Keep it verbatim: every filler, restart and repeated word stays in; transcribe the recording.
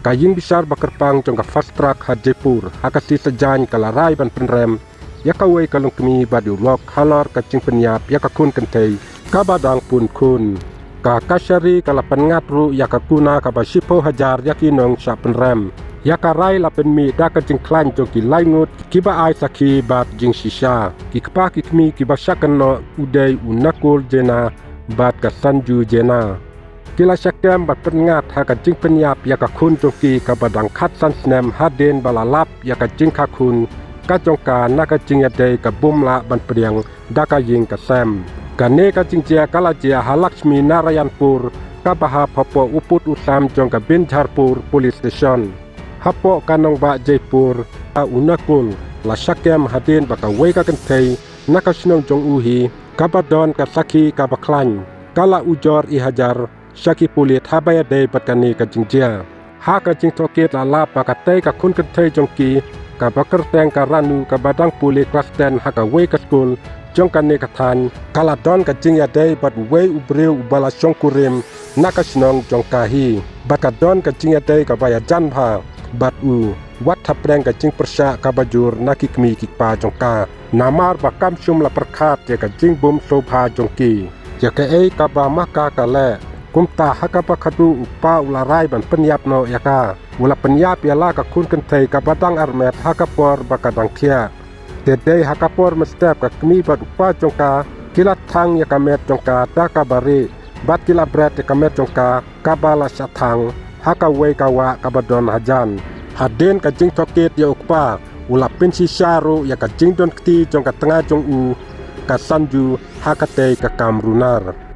Ka ïing bishar ba kyrpang jong ka Fast Track ha Jaipur ha ka sngi Saitjaiñ ka la rai ban pynrem ïa kawei ka longkmie bad u lok halor ka jingpynïap ïa ka khun kynthei kaba dang pun khun. Ka kashari ka la pynngat ruh ïa ka kuna kaba shiphew hajar ïa ki nongshah pynrem. Ïa ka rai la pynmih da ka jingkhlaiñ jong ki laingut kiba ai sakhi bad jingshisha. Ki kpa ki kmie kiba shah kynnoh u dei u Nakul Jena bad ka Sanju Jena. Ki la shah kem bad pynngat ha ka jingpynïap ïa ka khun jong ki kaba dang khatsan snem hadien ba la lap ïa ka jingkha khun ka jong ka na ka jingïadei ka bym lah ban pdiang da ka ïing ka sem. Kane ka jingjia ka la jia ha Lakshmi Narayanpur kaba hap hapoh u pud u sam jong ka Binjharpur Police Station. Hapoh ka nongbah Jaipur, u Nakul la shah kem hadien ba kawei ka kynthei na ka shnong jong u hi kaba don ka sakhi kaba khlaiñ ka la ujor i hajar sha ki pulit haba ïadei bad kane ka jingjia. Ha ka jingtohkit la lap ba katei ka khun kynthei jong ki kaba kyrteng ka Ranu kaba dang pule klas ten ha kawei ka skul jong kane ka thaiñ ka la don ka jingïadei bad uwei u briew uba la shongkurim na ka shnong jong ka hi. Bad ka don ka jingïadei kaba ïajan bha bad u, wat hapdeng ka jingpyrshah kaba jur na ki kmie ki kpa jong ka. Namar ba kam shym la pyrkhat ïa ka jingbym sngewbha jong ki ïa kaei kaba ma ka ka leh. Kumta ha kaba khatduh u kpa u la rai ban pynïap noh ïa ka. U la pynïap ïa la ka khun kynthei kaba dang armet ha ka por ba ka dang thiah. Te dei ha ka por mynstep ka kmie bad u kpa jong ka ki la thang ïa ka met jong ka da kaba rieh bad ki la bret ïa ka met jong ka kaba la shah thang ha kawei ka wah kaba don hajan. Hadien ka jingtohkit ïa u kpa u la pynshisha ruh ïa ka jingdon kti jong ka tnga jong u ka Sanju ha katei ka kam runar.